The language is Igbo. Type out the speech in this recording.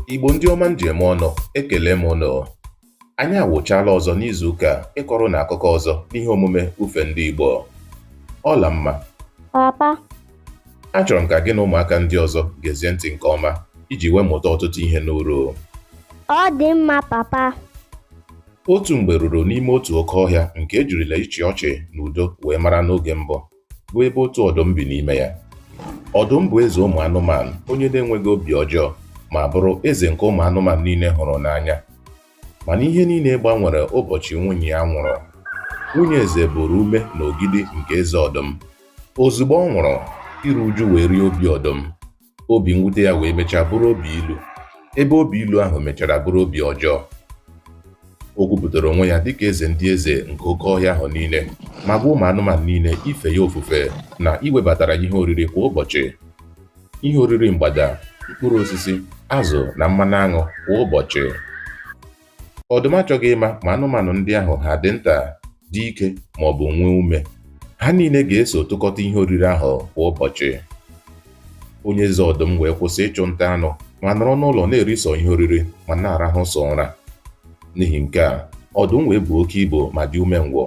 Igbo ndị ọma m ji eme ọnụ, ekele m ụnụ. Anyị awụchaala ọzọ n'izuụka a ịkọrọ ụnụ akụkọ ọzọ n'ihe omume Ufe Ndị Igbo. Ọlamma, Papa, achọrọ m ka gị na ụmụaka ndị ọzọ gezie ntị nke ọma iji wee mụta ọtụtụ ihe n'uru. Ọ dị mma papa. Otu mgbe ruru n'ime otu oke ọhịa nke e jirila ịchị ọchị na udo wee mara n'oge mbụ, bụ ebe otu ọdụm bi n'ime ya. Ọdụm bụ eze ụmụ anụmanụ, onye na-enweghị obi ọjọọ ma bụrụ eze nke ụmụ anụmanụ niile hụrụ n'anya. Mana ihe niile gbanwere ụbọchị nwunye ya nwụrụ. Nwunye eze bụrụ ume na ogidi nke eze ọdụm. Ozugbo ọ nwụrụ, iru uju wee rie obi ọdụm. Obi mwute ya wee mechaa bụrụ obi ilu, ebe obi ilu ahụ mechara bụrụ obi ọjọọ. O kwupụtara onwe ya dịka eze ndị eze nke oke ọhịa ahụ niile ma gwa ụmụ anụmanụ niile ife ya ofufe na iwebatara ya ihe oriri kwa ụbọchị. Ihe oriri mgbada, mkpụrụ osisi, azụ na mmanụ aṅụ kwa ụbọchị. Ọdụm achọghị ịma ma anụmanụ ndị ahụ ha dị nta, dị ike ma ọ bụ nwee ume. Ha niile ga-eso tụkọta ihe oriri ahụ kwa ụbọchị. Onye eze ọdụm wee kwụsị ịchụ nta anụ ma nọrọ n'ụlọ na-eri sọ ihe oriri ma na-arahụ sọ ụra. N'ihi nke a, ọdụm wee buo oke ibu ma dị umengwụ.